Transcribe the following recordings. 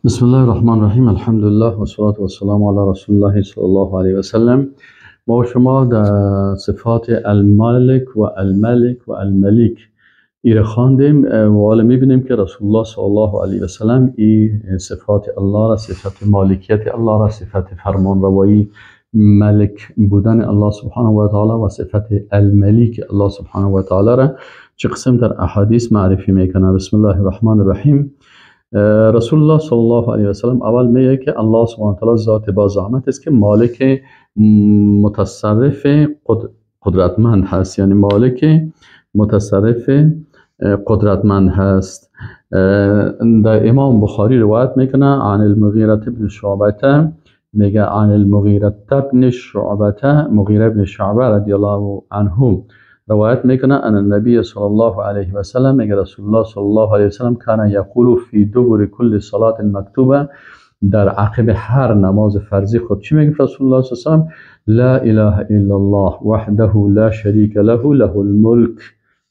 بسم الله الرحمن الرحیم. الحمدلله و صلات و السلام علی رسول الله صلی الله علیه و سلم. ما و شما در صفات المالک و الملک و الملیک ایره خواندیم و حالا میبینیم که رسول الله صلی الله علیه و سلم این صفات الله را، صفت مالکیت الله را، صفت فرمانروایی ملک بودن الله سبحانه و تعالی و صفت الملیک الله سبحانه و تعالی را چه قسم در احادیث معرفی میکنه. بسم الله الرحمن الرحیم. رسول الله صلی الله علیه و سلم اول میگه که الله سبحانه و تعالی ذات با زحمت است که مالک متصرف قدرتمند هست، یعنی مالک متصرف قدرتمند هست. در امام بخاری روایت میکنه عن المغیره بن شعبه، میگه عن المغیره بن شعبه، مغیره بن شعبه رضی الله عنه روایت میکنه ان النبی صلی الله علیه و سلم، میگه رسول الله صلی الله علیه و سلم کان یقول فی دبر کل صلاة مکتوبه، در عقب هر نماز فرضی خود چی میگه رسول الله صلی الله علیه و سلم؟ لا اله الا الله وحده لا شریک له له الملک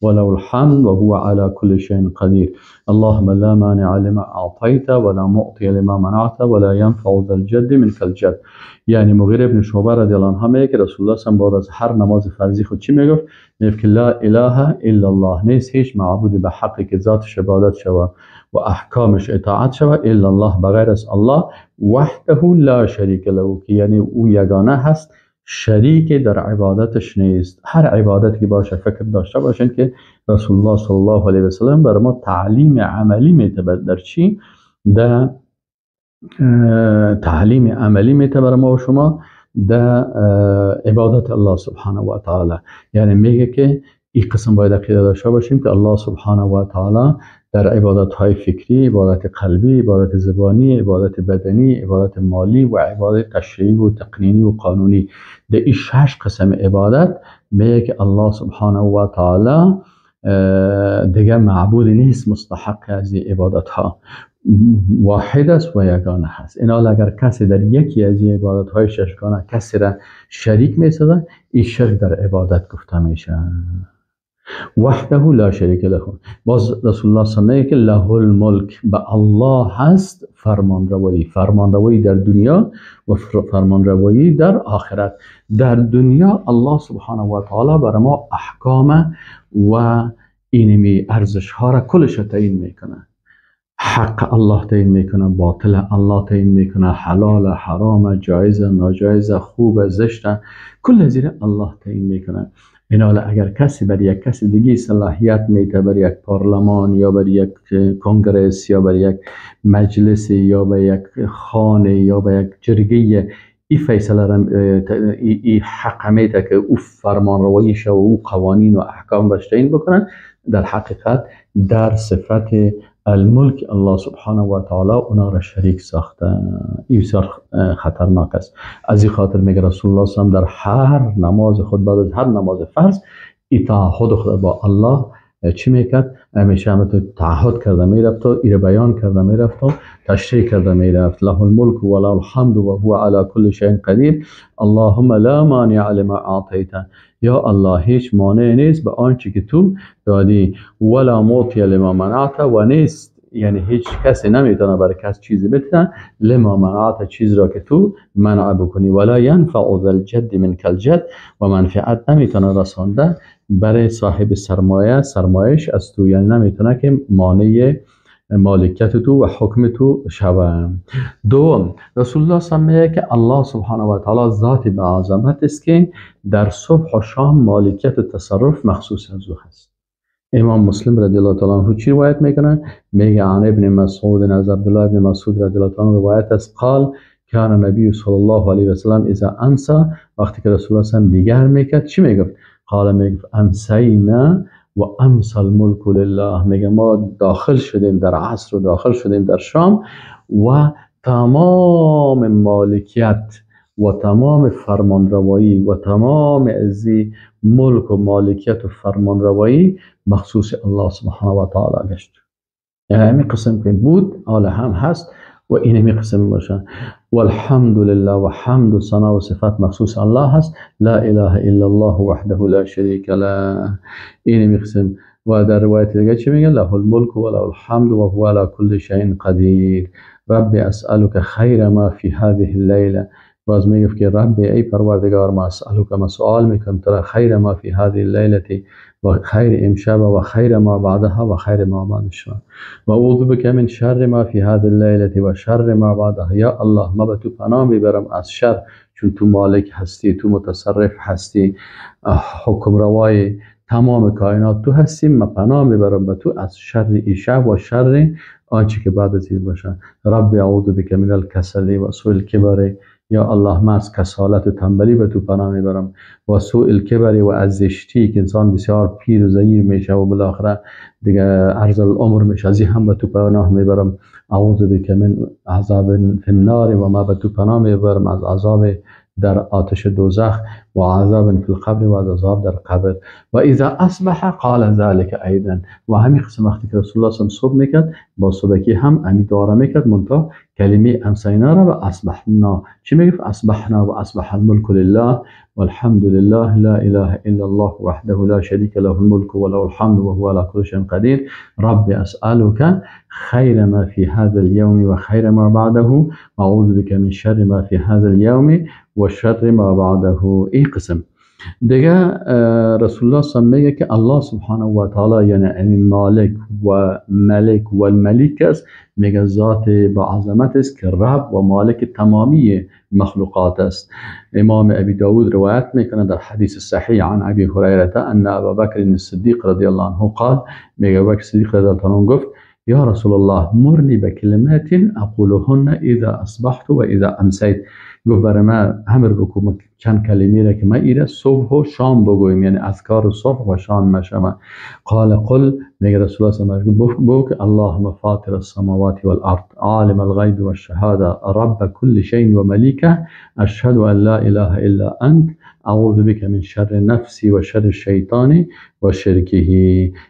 وله الحمد وهو على كل شيء قدير اللهم لا مانع لما اعطيت ولا معطي لما منعت ولا ينفع ذا الجد منك الجد. یعنی مغیره بن شعبه رضی الله عنه میگه که رسول الله صلی بعد از هر نماز فرضی خود چی میگفت؟ میگفت که لا اله الا الله، نیست هیچ معبودی به حقی که ذاتش عبادت شوه و احکامش اطاعت شوه الا الله، بغیر از الله، وحده لا شریک له، که یعنی او یگانه هست، شریک در عبادتش نیست. هر عبادت که باشه فکر داشته باشین که رسول الله صلی الله علیه و سلم بر ما تعلیم عملی میته. در چی؟ در تعلیم عملی میته بر ما و شما در عبادت الله سبحانه و تعالی. یعنی میگه که این قسم باید عقیده داشته باشیم که الله سبحانه و تعالی در عبادت های فکری، عبادت قلبی، عبادت زبانی، عبادت بدنی، عبادت مالی و عبادت تشریعی و تقنینی و قانونی، در این شش قسم عبادت میگه که الله سبحانه و تعالی دیگه معبود نیست مستحق از این عبادت ها، واحد است و یگانه هست. اینا اگر کسی در یکی از این عبادت های ششگانه کسی را شریک میسازه، این شرک در عبادت گفته میشه. وحده لا شریک له. باز رسول الله صلی الله علیه و که له الملک، به الله هست فرمانروایی، فرمانروایی در دنیا و فرمانروایی در آخرت. در دنیا الله سبحانه و تعالی بر ما احکام و اینمی ارزش ها را کلش تعیین میکنه. حق الله تعیین میکنه، باطل الله تعیین میکنه، حلال حرام، جایز ناجایز، خوب زشت، کل زیر الله تعیین میکنه. اینا اگر کسی بر یک کسی دیگه صلاحیت میده، بر یک پارلمان یا بر یک کنگرس یا بر یک مجلس یا بر یک خانه یا بر یک جرگه، این فیصله را، این حق میده که او فرمانروایی شه و او قوانین و احکام برش تعیین بکنن، در حقیقت در صفت الملک الله سبحانه و تعالی اونا را شریک ساخته. این بسیار خطرناک است. از این خاطر میگه رسول الله صلی الله علیه و در هر نماز خود بعد از هر نماز فرض این تعهد خود با الله چی میکرد؟ همیشه هم تو تعهد کرده میرفت و ایره بیان کرده میرفت و تشریح کرده میرفت. له الملک و له الحمد و هو علی کل شیء قدیر اللهم لا مانع لما اعطیت، یا الله هیچ مانع نیست به آنچه که تو دادی، ولا معطی لما منعت، و نیست یعنی هیچ کسی نمیتونه برای کس چیزی بده، لما منعت، چیز را که تو منع بکنی، ولا ینفع ذا الجد منک الجد، و منفعت نمیتونه رسانده برای صاحب سرمایه سرمایش از تو، یعنی نمیتونه که مانع مالکیت تو و حکم تو شوه. دوم، رسول الله صلی الله علیه و میگه که الله سبحانه و تعالی ذات به عظمت است که در صبح و شام مالکیت و تصرف مخصوص از او هست. امام مسلم رضی الله تعالی عنه چی روایت میکنه؟ میگه عن ابن مسعود، از عبدالله ابن مسعود رضی الله تعالی عنه روایت است، قال کان النبی صلی الله علیه و سلم اذا امسى، وقتی که رسول الله صلی الله علیه و دیگر میکرد چی میگفت؟ قال، میگفت امسینا و امسى الملک لله، میگه ما داخل شدیم در عصر و داخل شدیم در شام و تمام مالکیت و تمام فرمانروایی و تمام ازی ملک و مالکیت و فرمانروایی مخصوص الله سبحانه و تعالی گشت. یعنی همین قسم که بود حالا هم هست و این همین قسم باشه. والحمد لله و حمد و ثنا و صفات مخصوص الله هست، لا اله الا الله وحده لا شریک له. این همین قسم و در روایت دیگه چی میگه؟ له الملک و له الحمد و هو علی کل شیء قدیر. رب اسألک خیر ما فی هذه اللیله. باز میگه که رب ای پروردگار ما اسألک، ما سوال میکنم ترا خیر ما فی هذه اللیله و خیر امشب و خیر ما بعدها و خیر ما بعد الشب و اعوذ بک من شر ما فی هذه اللیله و شر ما بعدها. یا الله ما به تو پناه میبرم از شر، چون تو مالک هستی، تو متصرف هستی، حکم روای تمام کائنات تو هستی، ما پناه میبرم به تو از شر این شب و شر آنچه که بعد از این باشه. رب اعوذ بک من الکسل و سوء الکبر. یا الله من از کسالت و تنبلی به تو پناه میبرم و سوء الکبر و از زشتی که انسان بسیار پیر و ضعیف میشه و بالاخره دیگه عرض العمر میشه، از هم به تو پناه میبرم. اعوذ بک من عذاب فی النار و ما به تو پناه میبرم از عذاب در آتش دوزخ و عذاب فی القبر و از عذاب در قبر. و اذا اصبح قال ذلك ایضا. و همین قسم وقتی که رسول الله صلی صبح میکرد با صبحکی هم همین دعا را میکرد، منتها کلمه امسینا را و اصبحنا چی میگفت؟ اصبحنا و اصبح الملک لله والحمد لله لا اله الا الله وحده لا شريك له الملك وله الحمد وهو على كل شيء قدير. رب اسالك خير ما في هذا اليوم وخير ما بعده واعوذ بك من شر ما في هذا اليوم وشر ما بعده. این قسم دیگه رسول الله صلی میگه که الله سبحانه و تعالی یعنی مالک و ملک و الملیک است، میگه ذات با عظمت است که رب و مالک تمامی مخلوقات است. امام ابی داود روایت میکنه در حدیث صحیح عن ابی هریره ان ابا بکر الصدیق رضی الله عنه قال، میگه ابو بکر صدیق رضی الله عنه گفت یا رسول الله مرنی بکلمات اقولهن اذا اصبحت و اذا امسیت. گفت برای من امر بکن چند کلمه را که من ایره صبح و شام بگویم، یعنی اذکار صبح و شام مشم. قال قل، میگه رسول الله صلی الله علیه و آله بگو که اللهم فاطر السماوات والارض عالم الغیب والشهاده رب كل شیء و ملیکه اشهد ان لا اله الا انت اعوذ بك من شر نفسی و شر الشیطان و شرکه.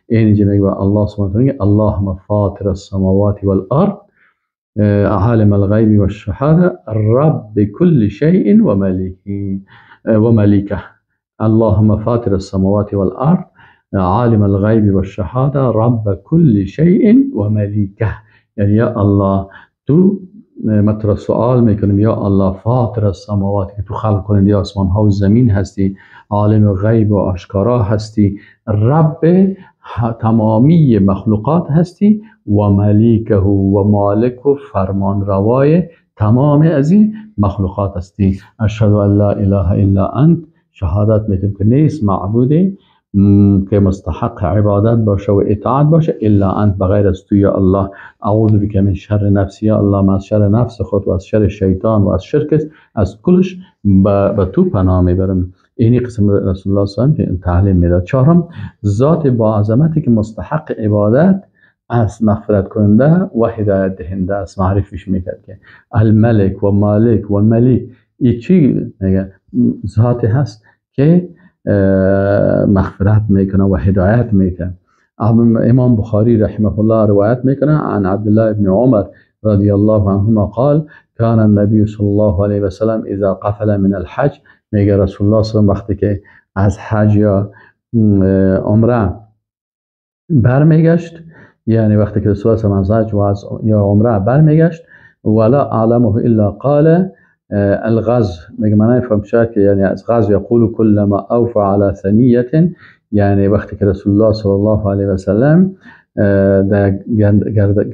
اینجا میگه الله سبحانه و تعالی اللهم فاطر السماوات والارض عالم الغيب والشهادة رب كل شيء ومليكه. اللهم فاطر السماوات والأرض عالم الغيب والشهادة رب كل شيء ومليكه. یعنی یا الله تو ما سوال میکنیم یا الله فاطر السماوات که تو خلق کننده آسمان ها و زمین هستی، عالم غیب و آشکارا هستی، رب تمامی مخلوقات هستی و ملیکه و مالک و فرمان روای تمام از این مخلوقات هستی. اشهد ان لا اله الا انت، شهادت میدم که نیست معبودی که مستحق عبادت باشه و اطاعت باشه الا انت، بغیر از تو یا الله. اعوذ بک من شر نفسی، یا الله من از شر نفس خود و از شر شیطان و از شرک از کلش به تو پناه میبرم. اینی قسم رسول الله صلی الله علیه و تعلیم میداد. چهارم، ذات با عظمتی که مستحق عبادت از مغفرت کننده و هدایت دهنده است. معرفیش میکرد که الملک و مالک و ملیک ای چی میگه؟ ذاتی هست که مغفرت میکنه و هدایت میکنه. امام بخاری رحمه الله روایت میکنه عن عبدالله ابن عمر رضی الله عنهما قال كان النبي صلی الله علیه و سلم اذا قفل من الحج. میگه رسول الله صلی الله علیه و وقتی که از حج یا عمره برمیگشت، یعنی وقتی که رسول الله از حج و از یا عمره برمیگشت، ولا اعلمه الا قال الغزو، میگه من نفهم شاید که یعنی از غزو یقول كلما اوفى على ثنیه، یعنی وقتی که رسول الله صلی الله علیه و سلم در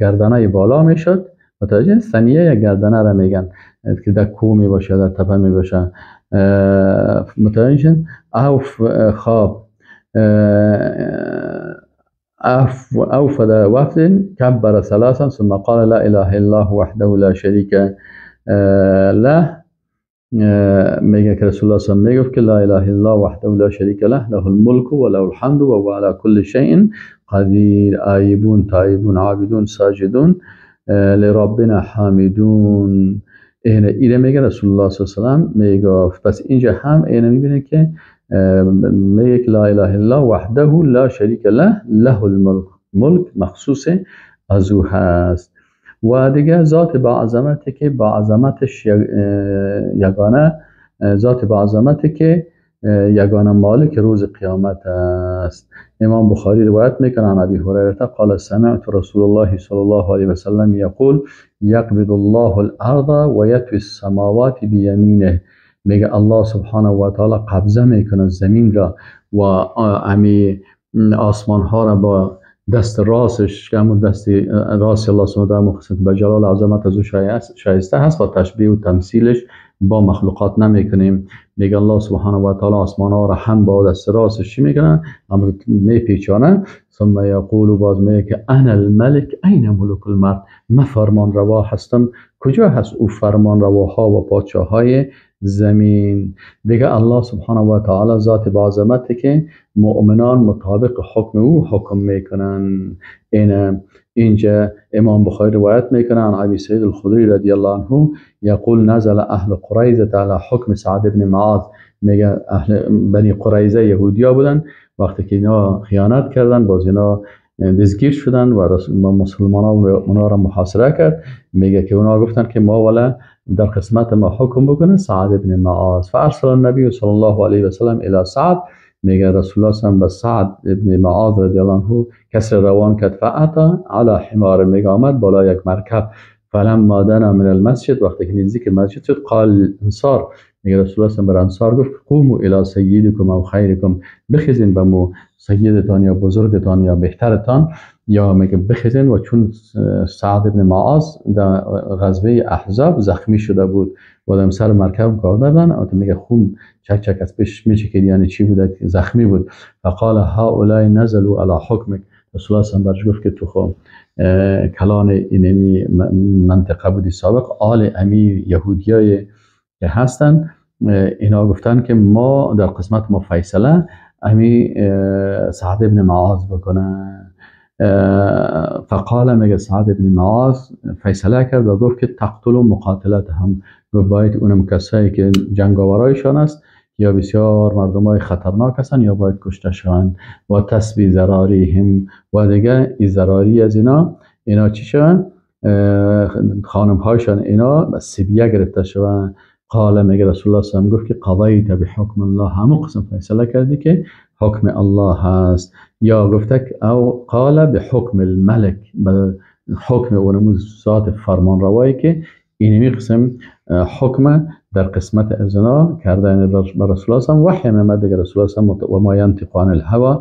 گردنه بالا میشد، متوجه ثنیه یا گردنه را میگن که در کوه می باشه در تپه می باشه، متوجه اوف خواب أوفد وفد كبر ثلاثا ثم قال لا إله إلا الله وحده لا شريك له. میگه که رسول الله صلی الله علیه و میگفت که لا اله الا الله وحده لا شریک له له الملک و له الحمد و هو علی کل شیء قدیر. آیبون تائبون عابدون ساجدون لربنا حامدون. اینه میگه رسول الله صلی الله علیه و سلم میگفت. پس اینجا هم اینه میبینه که میگه لا اله الا الله وحده لا شریک له له الملک، ملک مخصوص از او هست. و دیگه ذات با عظمتی که با عظمتش یگانه، ذات با عظمتی که یگانه مالک روز قیامت است. امام بخاری روایت میکنه عن ابی هریره قال سمعت رسول الله صلی الله علیه و سلم یقول یقبض الله الارض و یطوی السماوات بیمینه. میگه الله سبحانه و تعالی قبضه میکنه زمین را و امی آسمان ها را با دست راستش که همون دست راست الله سبحانه و تعالی به جلال عظمت از او شایسته هست و تشبیه و تمثیلش با مخلوقات نمیکنیم. میگه الله سبحانه و تعالی آسمان ها را هم با دست راستش چی میکنه؟ هم میپیچانه. ثم یقول، باز میگه که انا الملک این ملوک المرد، من فرمان روا هستم، کجا هست او فرمان رواها و پادشاه های زمین؟ دیگه الله سبحانه و تعالی ذات با عظمته که مؤمنان مطابق حکم او حکم میکنن. اینجا امام بخاری روایت میکنه عن ابی سعید الخدری رضی الله عنه یقول نزل اهل قریظه علی حکم سعد بن معاذ. میگه اهل بنی قریظه یهودیا بودن، وقتی که اینا خیانت کردن باز اینا دستگیر شدن و مسلمان ها اونا را محاصره کرد. میگه که اونا گفتن که ما ولا در قسمت ما حکم بکنه سعد بن معاذ. فارسل النبی صلی الله علیه و سلم الی سعد، میگه رسول الله صلی به سعد ابن معاذ رضی الله عنه کس روان کرد. فاتا علی حمار، میگه آمد بالا یک مرکب. فلما دنا من المسجد، وقتی که نزدیک مسجد شد، قال انصار، میگه رسول الله صلی بر انصار گفت قوموا الی سیدکم او خیرکم، بخیزین به مو سیدتان یا بزرگتان یا بهترتان، یا میگه بخیزین. و چون سعد ابن معاذ در غزوه احزاب زخمی شده بود و در سر مرکب کار دادن، میگه خون چک چک از پیش میچکید، یعنی چی بوده؟ زخمی بود. فقال هؤلاء نزلوا علی حکمک، رسول الله صلی برش گفت که تو خو کلان اینمی منطقه بودی سابق، آل امیر یهودیای که هستن، اینا گفتن که ما در قسمت ما فیصله امی سعد ابن معاذ بکنه. فقال، میگه سعد ابن معاذ فیصله کرد و گفت که تقتلوا مقاتلتهم، گفت باید اونم کسایی که جنگاورایشان است یا بسیار مردم های خطرناک هستن یا باید کشته شوند، و تسبی ضراریهم، و دیگه ای ضراری از اینا، اینا چی شوند؟ خانم هایشان اینا سبیه گرفته شوند. قال، میگه رسول الله صلی الله علیه و گفت که قضیت بحکم الله، همون قسم فیصله کردی که حکم الله هست. یا گفته او قال بحکم الملک، به حکم اونمو ذات فرمان روایی که اینمی قسم حکم در قسمت ازنا کرده بر رسول الله صلی وحی میمد. دیگه رسول الله صلی و ما ینطق عن الهوى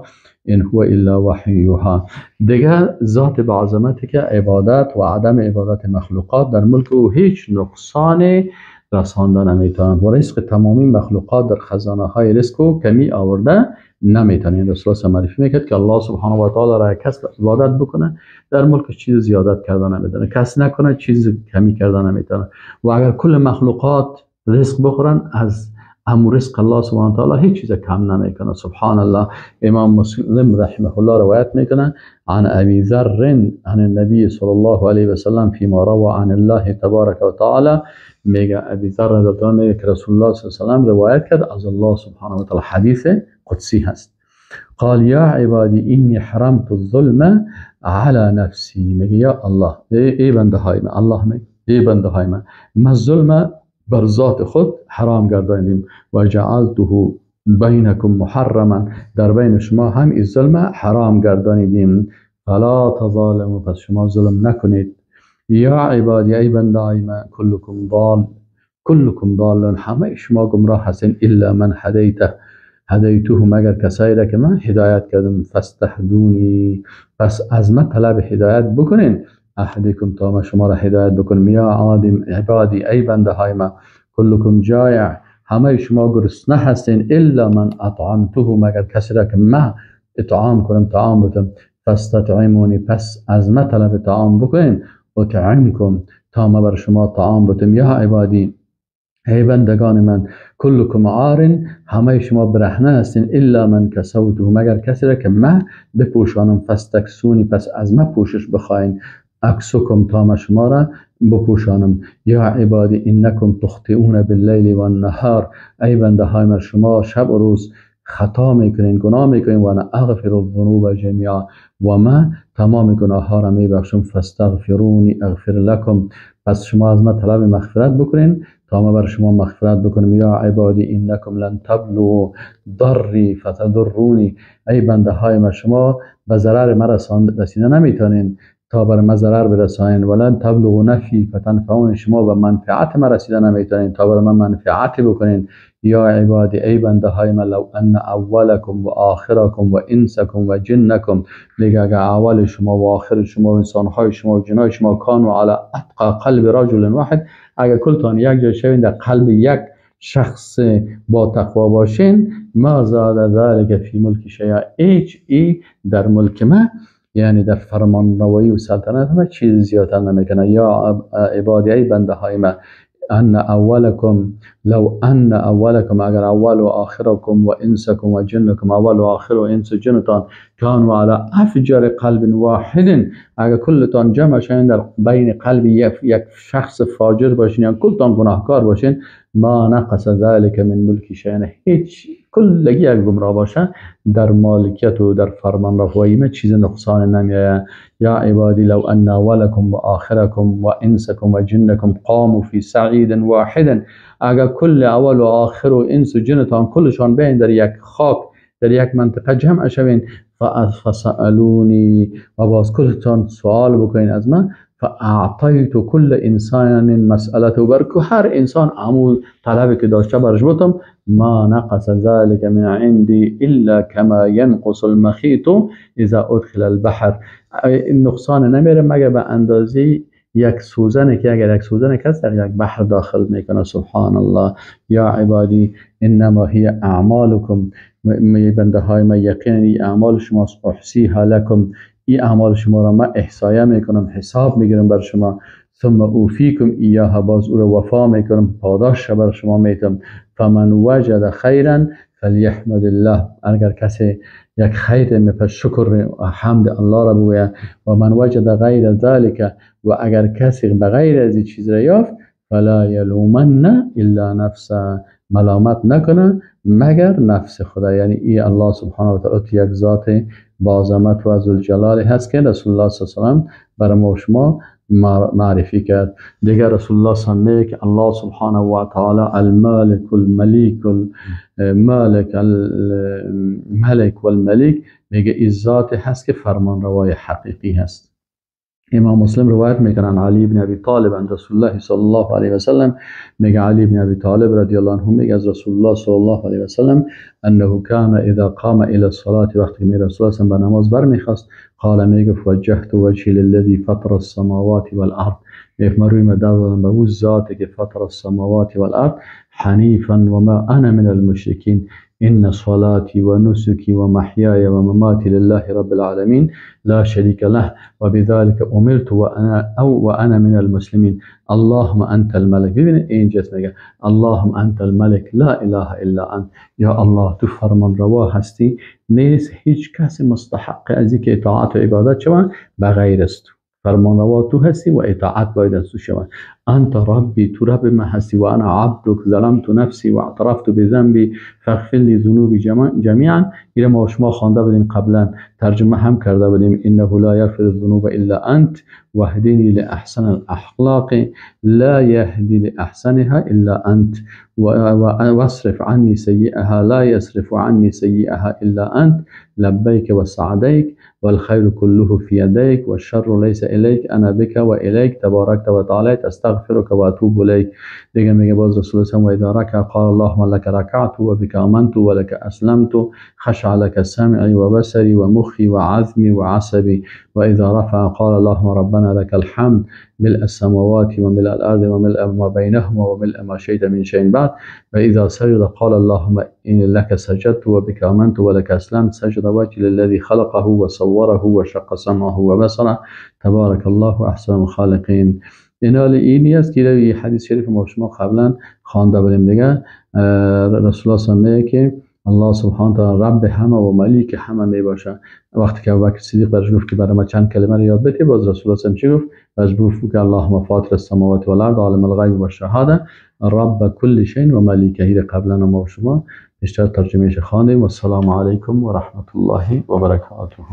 ان هو الا وحی یوحى. دیگه ذات با عظمتی که عبادت و عدم عبادت مخلوقات در ملک او هیچ نقصان رسانده نمیتونند و رزق تمامی مخلوقات در خزانه های رزق و کمی آورده نمیتونند. رسول الله معرفی میکرد که الله سبحانه و تعالی را کس عبادت بکنه در ملک چیز زیادت کرده نمیتونه، کس نکنه چیز کمی کرده نمیتونه. و اگر کل مخلوقات رزق بخورن از امر رزق الله سبحانه و تعالی هیچ چیز کم نمیکنه. سبحان الله. امام مسلم رحمه الله روایت میکنه عن ابی ذر عن النبی صلی الله علیه و سلم فيما روى عن الله تبارک و تعالی. میگه ابی ذر رضی الله عنه میگه که رسول الله صلی الله علیه و سلم روایت کرد از الله سبحانه و تعالی، حدیث قدسی هست. قال یا عبادی انی حرمت الظلم علی نفسی. میگه یا الله، ای بنده های من، الله میگه ای بنده های من، من ظلم بر ذات خود حرام گردانیدیم و جعلته بینکم محرما، در بین شما هم این ظلم حرام گردانیدیم. فلا تظالموا، پس شما ظلم نکنید. یا عبادی، ای بنده های من، کلکم ضال، کلکم ضال، همه شما گمراه هستین، الا من هدیته هدیته، مگر کسایی را که من هدایت کردم. فاستهدونی، پس از من طلب هدایت بکنین. اهدیکم، تا من شما را هدایت بکنم. یا عادم عبادی، ای بنده های من، کلکم جایع، همه شما گرسنه هستین، الا من اطعمته، مگر کسی را که من اطعام کنم، طعام بدم. فاستطعمونی، پس از من طلب طعام بکنین. اطعمکم، تا من بر شما طعام بدم. یا عبادی، ای بندگان من، کلکم عار، همه شما برهنه هستین، الا من کسوته، مگر کسی را که من بپوشانم. فاستکسونی، پس از من پوشش بخواین. اکسکم، تا من شما را بپوشانم. یا عبادی انکم تخطئون باللیل والنهار، ای بنده های من، شما شب و روز خطا میکنین، گناه میکنین. و انا اغفر الذنوب جمیعا، و من تمام گناه ها را میبخشم. فاستغفرونی اغفر لکم، پس شما از من طلب مغفرت بکنین تا ما بر شما مغفرت بکنم. یا عبادی انکم لن تبلغوا ضری فتضرونی، ای بنده های ما شما به ضرر ما رسیده نمیتونین تا بر ما ضرر برسانین. ولن تبلغوا نفعی فتنفعونی، شما به منفعت ما رسیده نمیتونین تا بر ما منفعت بکنین. یا عبادی ای بنده های من، لو ان اولکم و آخرکم و انسکم و جنکم، میگه اگر اول شما و آخر شما و انسانهای شما و جنهای شما کانوا علی اتقی قلب رجل واحد، اگر کلتان یک جای شوین در قلب یک شخص با تقوا باشین، ما زاد ذلک فی ملک شیئا، هیچ ای در ملک ما یعنی در فرمان روایی و سلطنت ما چیز زیادتر نمیکنه. یا عبادی ای بنده های من، ان اولکم لو ان اولکم، اگر اول و آخرکم و انسکم و جنکم، اول و آخر و انس و جنتان کانوا علی افجر قلب واحد، اگر کلتان جمع شوین در بین قلب یک شخص فاجر باشین، یعنی کلتان گناهکار باشین، ما نقص ذلك من ملک شیئا، هیچ کلگی یک گمراه باشه در مالکیت و در فرمان روایی ما چیز نقصان نمیایه. یا عبادی لو ان اولکم و آخرکم و انسکم و جنکم قاموا فی صعید واحد، اگر کل اول و آخر و انس و جنتان کلشان بین در یک خاک در یک منطقه جمع شوین، فسألونی، و باز کلتان سوال بکنین از من، فاعطیت كل انسان مسألته، برکو هر انسان عمو طلبی که داشته برش بتم، ما نقص ذلك من عندي الا كما ينقص المخيط اذا ادخل البحر، نقصان نمیره مگر به اندازه یک سوزن که اگر یک سوزن کس در یک بحر داخل میکنه. سبحان الله. یا عبادی انما هی اعمالکم، بنده های من یقینا اعمال شماست، احصیها لکم، این اعمال شما را من احصایه میکنم، حساب میگیرم بر شما، ثم اوفیکم ایاها، باز او را وفا میکنم، پاداش بر شما میتم. فمن وجد خیرا فلیحمد الله، اگر کسی یک خیر میپس شکر و حمد الله را بگوید. و من وجد غیر ذلک، و اگر کسی بغیر از این چیز را یافت، فلا یلومن الا نفسه، ملامت نکنه مگر نفس خدا. یعنی ای الله سبحانه و تعالی یک ذات با عظمت و ذوالجلال هست که رسول الله صلی الله علیه و سلم برای ما شما معرفی کرد. دیگر رسول الله صلی الله علیه و سلم که الله سبحانه و تعالی المالک الملیک المالک الملک والملیک، میگه این ذات هست که فرمان روای حقیقی هست. امام مسلم روایت میکنن علی بن ابی طالب عن رسول الله صلی الله علیه و سلم، میگه علی بن ابی طالب رضی الله عنه میگه از رسول الله صلی الله علیه و سلم انه کان اذا قام الى الصلاه، وقتی می رسول الله به نماز برمیخواست، قال میگه وجهت وجهی للذی فطر السماوات والارض، میگه من روی دادم به او ذاتی که فطر السماوات والارض، حنیفا وما انا من المشرکین، إن صلاتي ونسكي ومحياي ومماتي لله رب العالمين لا شريك له وبذلك أمرت وأنا من المسلمين اللهم أنت الملك. ببینید اینجاست میگه اللهم أنت الملك لا إله إلا أنت، یا الله تو فرمان روا هستی، نیست هیچ کسی مستحق از اینکه اطاعت و عبادت شود بغیر از تو، فرمان روا تو هستی و اطاعت باید از تو شود. انت ربی، تو رب من هستی، و انا عبدک ظلمت نفسی و اعترفت بذنبی فاغفر لی ذنوبی جمیعا. این ما شما خوانده بودیم قبلا، ترجمه هم کرده بودیم. انه لا یغفر الذنوب الا انت واهدنی لاحسن الاخلاق لا یهدی لاحسنها الا انت واصرف عني سيئها لا يصرف عني سيئها الا انت لبيك وسعديك والخير كله في يديك والشر ليس اليك انا بك واليك تباركت وتعاليت استغفرك واتوب اليك. دیگه میگه باز رسول الله و اذا ركع قال اللهم لك ركعت وبك امنت ولك اسلمت خشع لك سمعي وبصري ومخي وعظمي وعصبي. واذا رفع قال اللهم ربنا لك الحمد ملء السماوات وملء الارض وملء ما بينهما وملء ما شئت من شيء بعد. واذا سجد قال اللهم إن لك سجدت وبك آمنت ولك أسلمت سجد وجهي للذي خلقه وصوره وشق سمعه وبصره تبارك الله احسن الخالقین. این اینی است که این حدیث شریف ما شما قبلا خوانده بودیم دیگه. رسول الله صلی الله علیه و که الله سبحانه تعالی رب همه و ملیک همه می باشه. وقتی که ابوبکر صدیق برش گفت که برای ما چند کلمه رو یاد بده، باز رسول الله چی گفت؟ برش گفت که اللهم فاطر السماوات والارض عالم الغیب والشهاده رب كل شيء و ملیکه. قبلا ما شما بیشتر ترجمهش خواندیم. و السلام علیکم و رحمت الله و برکاته.